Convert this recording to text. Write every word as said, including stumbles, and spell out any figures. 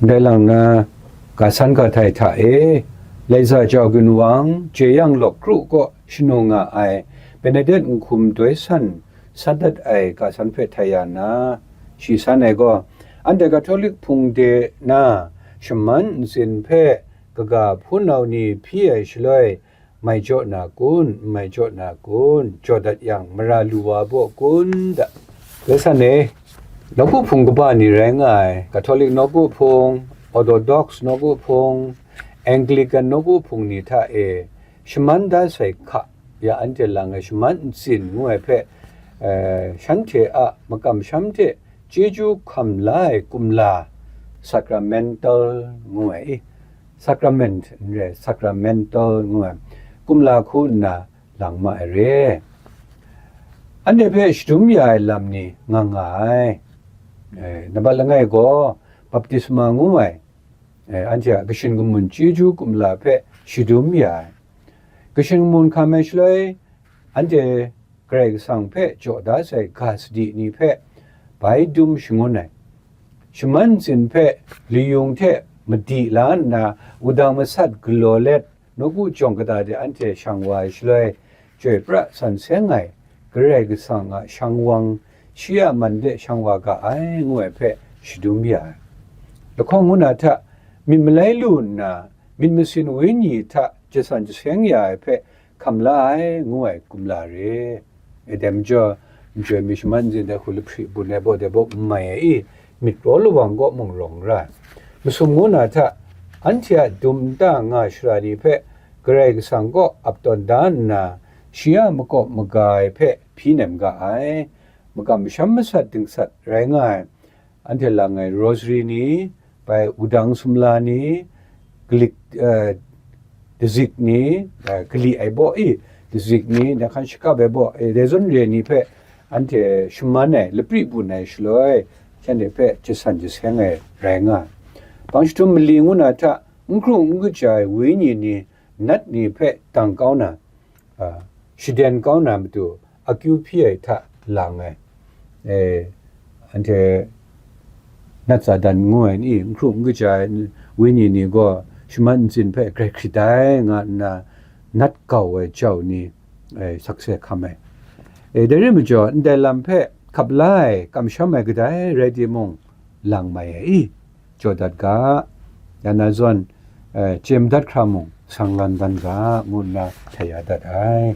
Dai lang na, ga san ga htai hta e, Laiza jau ginwang, jeyang lawk kru kaw shanung nga ai, Benedet nhkum doi san, san dat ai ga san hpe htai ya na, shi san ai gaw, anhte Katolik Hpung de na, shaman ntsin hpe kaga hpunau ni hpyi ai shaloi, mai jaw na kun, n mai jaw na kun, jaw dat yang mara lu wa baw kun da. Dai san e, nawku hpung kaba ni rai nga ai, Katolik nawku hpung, Orthodox nawku hpung, Anglican nawku hpung ni hta e, shaman da sai hka, ya anhte lang ai shaman ntsin ngu ai hpe, eh, shanhte a makam sham hte chyeju hkam la ai kumla, sacramental ngu ai i, sacrament n re, sacramental ngu ai, kumla hku nna lang ma ai re. Anhte hpe shadum ya ai lam ni nga nga ai. Eh, nambat langai gaw, baptisma ngu ai, eh, anhte a kashin kamun chyeju kumla hpe shadum ya ai. Kashin kamun hkam ai shaloi, anhte Karai Kasang hpe jaw da sai ga sadi ni hpe bai dum shangun ai. Shaman ntsin hpe layung hte madi la nna, wudang masat galaw let, nawku jawng kata de anhte shang wa ai shaloi, chyoi pra san seng ai, Karai Kasang a shang wang, shi a man de shang wa ga ai, ngu ai hpe shadum ya ai. Lahkawng ngu na hta, myit malai lu nna, myit masin wenyi hta jasan jaseng ya ai hpe hkam la ai, ngu ai kumla re. E dai majaw, nhtoi mi shaman ntsin dai hku lahpri bun ai baw dai baw n mai ai i, myit raw lawang kaw mung rawng ra ai. Masum ngu na hta, anhte a dum nta nga shara ni hpe Karai Kasang kaw ap tawn da nna, shi a makawp maga ai hpe hpyi nem ga ai. Makam masham masat dingsat rai nga ai, anhte lang ai rosary ni, bai wudang sumla ni, galik, eh, dazik ni, eh, kali ai baw i, dazik ni, dai hkan shakap ai baw, eh, dai zawn re ni hpe anhte shaman ai, lapri bun ai shaloi, shanhte hpe jasan jaseng ai rai nga ai. Bang jahtum mali ngu na hta, n hkru n kaja ai wenyi ni, nat ni hpe dang kau na, a, shaden kau na matu akyu hpyi ai hta lang ai. E, anhte nat Satan ngu ai ni, n hkru n kaja ai wenyi ni gaw shaman ntsin hpe grai hkrit ai nga nna, nat kau ai jau ni, e, sakse hkam ai. E, dai rai majaw, ndai lam hpe hkap la ai, kamsham ai kadai rai timung, lang mai ai i? Jaw dat ga, ya na zawn, eh, chye madat hkra mung, sang lan dan ga, ngu nna htai ya dat ai.